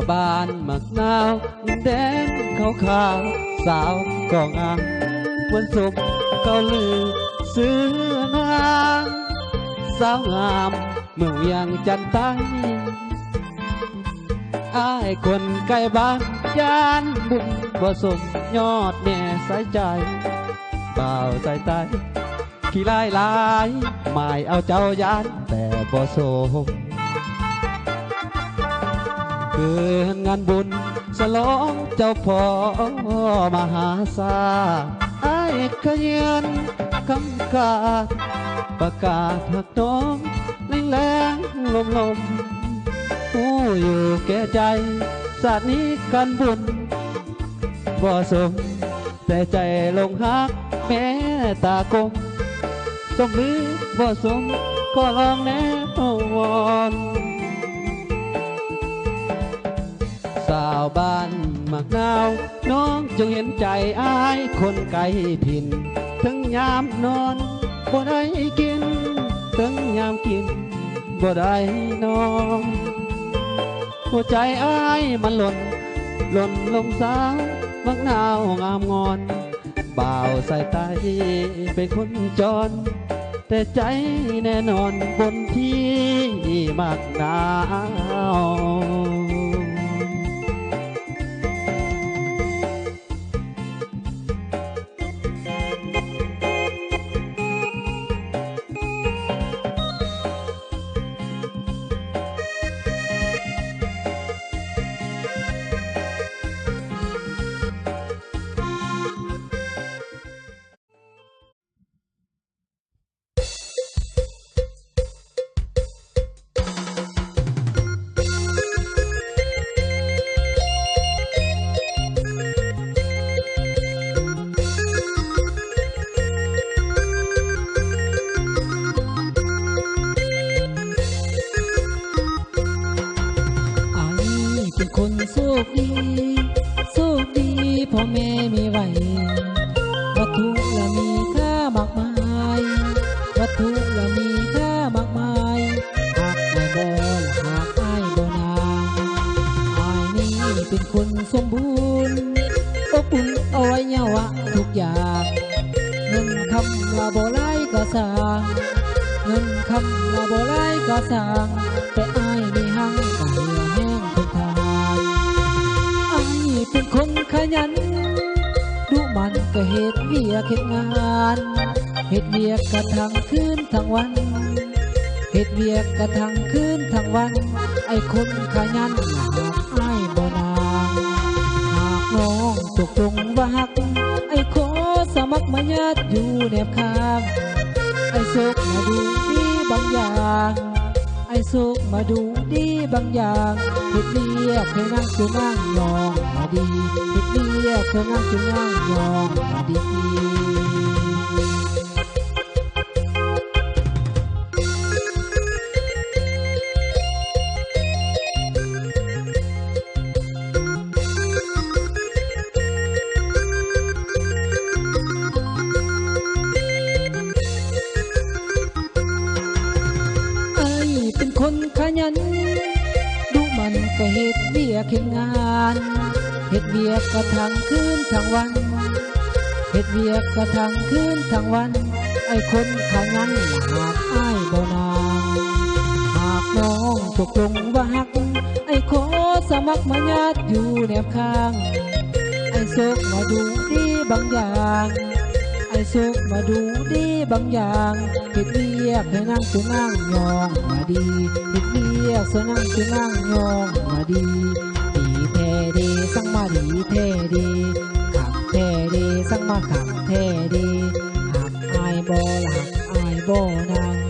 ບ້ານໝາກນາວ ແດງຂາວໆ ສາວກໍງາມ ເໝືອນສົມເຂົາລືຊື່ນາງ ສາວງາມເມືອງວຽງຈັນໃຕ້. ອ້າຍຄົນໃກ້ບ້ານຢ້ານບຸນບໍ່ສົມ ຍອດແມ່ສາຍໃຈ ບ່າວສາຍໃຕ້ ຂີ້ຮ້າຍຫຼາຍ ໝາຍເອົາເຈົ້າຢ້ານແຕ່ບໍ່ສົມ. ຄືງານບຸນສະຫຼອງເຈົ້າພໍ່ມະຫາຊາດ ອ້າຍຂະເຫຍື້ອນຄຳຂາດ ປະກາດຮັກນ້ອງແລງໆລົມໆ ຮູ້ຢູ່ແກ່ໃຈ ຊາດນີ້ຄັນບຸນບໍ່ສົມ ແຕ່ໃຈຫຼົງຮັກແມ່ຕາກົມ ສົມຫຼືບໍ່ສົມ ຂໍລອງແນ່ວອນ. ສາວບ້ານໝາກນາວ ນ້ອງຈົ່ງເຫັນໃຈອ້າຍຄົນໄກຖິ່ນ ເຖິງຍາມນອນບໍ່ໄດ້ກິນ ເຖິງຍາມກິນບໍ່ໄດ້ນອນ ຫົວໃຈອ້າຍມັນຫຼົ່ນ ຫຼົ່ນລົງສາວ ໝາກນາວງາມງ່ອນ ບ່າວສາຍໃຕ້ເປັນຄົນຈອນ ແຕ່ໃຈແນ່ນອນບົນທີ່ໝາກນາວ. ອ້າຍເປັນຄົນໂຊກດີ ໂຊກດີພໍ່ແມ່ມີໄວ້ ວັດຖຸລະມີຄ່າມາກມາຍ ວັດຖຸລະມີຄ່າມາກມາຍ ຫາກອ້າຍບໍ່ ຫາກອ້າຍບໍ່ນາງ ອ້າຍນີ້ເປັນຄົນສົມບູນ ອົບອຸ່ນອະໄວຍະວະທຸກຢ່າງ ເງິນຄຳລະບໍ່ຫຼາຍກໍຊ່າງ ເງິນຄຳລະບໍ່ຫຼາຍກໍຊ່າງ ແຕ່ອ້າຍມີຮັ່ງກະເຫື່ອແຮງທົນທານ ອ້າຍເປັນຄົນຂະຫຍັນ ດຸໝັ່ນກະເຮັດວຽກເຮັດງານ ເຮັດວຽກກະທັງຄືນທັງວັນ ເຮັດວຽກກະທັງຄືນທັງວັນ ອ້າຍຄົນຂະຫຍັນ ຫາກອ້າຍບໍ່ນາງ ຫາກນ້ອງຕົກລົງວ່າຮັກ ອ້າຍຂໍສະໝັກມາຍາດຢູ່ແນບຂ້າງ ອ້າຍໂຊກມາດູດີບາງຢ່າງ ອ້າຍໂຊກມາດູດີບາງຢ່າງ ເຮັດວຽກໃຫ້ນາງຈຸນາງຍ້ອງວ່າດີ ເຮັດວຽກໃຫ້ນາງຈຸນາງຍ້ອງວ່າດີ. ອ້າຍເປັນຄົນຂະຫຍັນ ດຸໝັ່ນກະເຮັດວຽກເຮັດງານ ເຮັດວຽກກະທັງຄືນທັງວັນ ເຮັດວຽກກະທັງຄືນທັງວັນ ອ້າຍຄົນຂະຫຍັນ ຫາກອ້າຍບໍ່ນາງ ຫາກນ້ອງຕົກລົງວ່າຮັກ ອ້າຍຂໍສະໝັກມາຍາດຢູ່ແນບຂ້າງ ອ້າຍໂຊກມາດູດີບາງຢ່າງ ອ້າຍໂຊກມາດູດີບາງຢ່າງ ເຮັດວຽກໃຫ້ນາງຈຸນາງຍ້ອງວ່າດີ ເຮັດວຽກຊ່ວຍນາງຈຸນາງຍ້ອງວ່າດີ ດີແທ້ເດ ສັງມາດີແທ້ເດ ຄັກແທ້ເດ ສັງມາຄັກແທ້ເດ ຮັກອ້າຍບໍ່ລະ ຮັກອ້າຍບໍ່ນາງ